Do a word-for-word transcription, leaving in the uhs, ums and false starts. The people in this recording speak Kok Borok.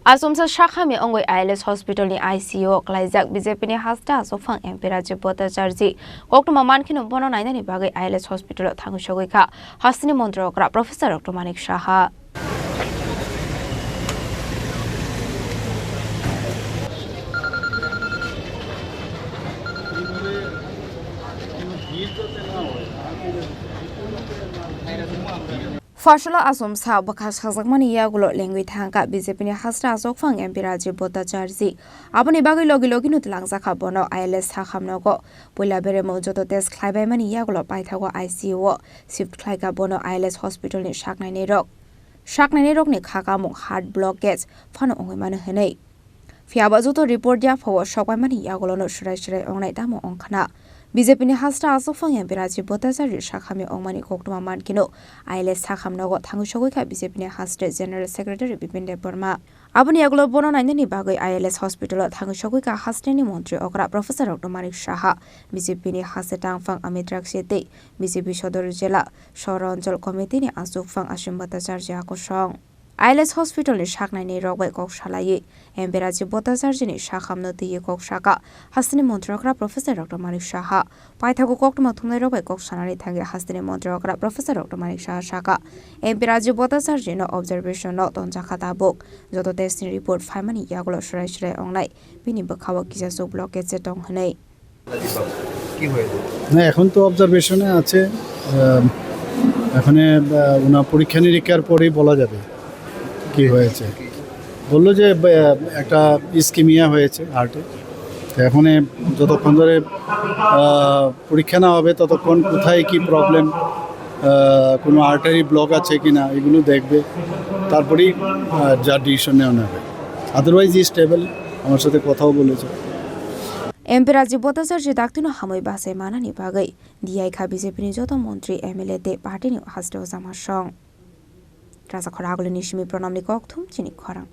Achomsa sak hamya wngwi I L S hospital ni I C U o klaijak B J P ni haste achukphang M P Rajiv Bhattacharjee koktwma mankheno bono nainani bagwi I L S hospital o thangwi sogwi kha hasteni montri okra Professor Doctor Manik Saha. Fasalo achomsa bwkha sakjakmani yagulo lengwi thangkha B J P ni haste achukphang M P Rajiv Bhattacharjee. Aboni bagwi logi logino twlangjakha bono I L S sakhamnogo. Puila beremo joto test khlaibaimani yagulo paithago I C U o shift khlaikha bono I L S hospital ni saknainai rok. Saknainai rokni kha kamung heart blockage phano wngwi mano hwnwi. Phiyaba joto report yaphao sokbaimani yagulono swrai swrai wngnai tamo wngkhana. B J P ni haste achukphang M P Rajiv Bhattacharjee sakhamya wngmani koktwma mankheno I L S sakhamnogo thangwi sogwi kha B J P ni haste General Secretary Bipin Debbarma. Aboni yagulo bono nainani bagwi I L S hospital o thangwi sogwi kha hasteni montri okra Professor Doctor Manik Saha, B J P ni haste tangphang Amit Rakshi tei B J P sodor jila Soronjol committee ni achukphang Asim Bhattacharjee akosong. I L S hospital ni saknainai rok bai kok salaiwi M P Rajiv Bhattacharjee ni sakhamno twiwi kok saka hasteni montri okra Professor Doctor Manik Saha. Paithago koktwma thumnai rok bai kok sanani thangwi hasteni montri okra Professor Doctor Manik Saha saka M P Rajiv Bhattacharjee no observation no tonjakha tabuk. Joto test ni report phaimani yagulo swrai swrai wngnai bini bwkhao kisa chuk blockage se tong hwnwi. কি হয়েছে? না, এখন তো অবজারভেশনে আছে। আম, এখানে, আহ, ওনার পরীক্ষা নিরীক্ষার পরেই বলা যাবে কি হয়েছে। বললো যে, আহ, একটা ইসকিমিয়া হয়েছে হার্টে। তো এখন যতক্ষণ ধরে, আহ, পরীক্ষা না হবে, ততক্ষণ কোথায় কি প্রবলেম, আহ, কোনো আর্টারি ব্লক আছে কি না, এগুলো দেখবে। তারপরেই, আহ, যা ডিসিশন নেওয়া হবে। আদারওয়াইজ ই স্টেবল, আমার সাথে কথাও বলেছে। M P Rajiv Bhattacharjee daktino hamwi bachai manani bagwi D I kha B J P ni joto montri, M L A tei party ni haste o jama song. Raja Khoragulini simi Pranamni kokthum chini khorang.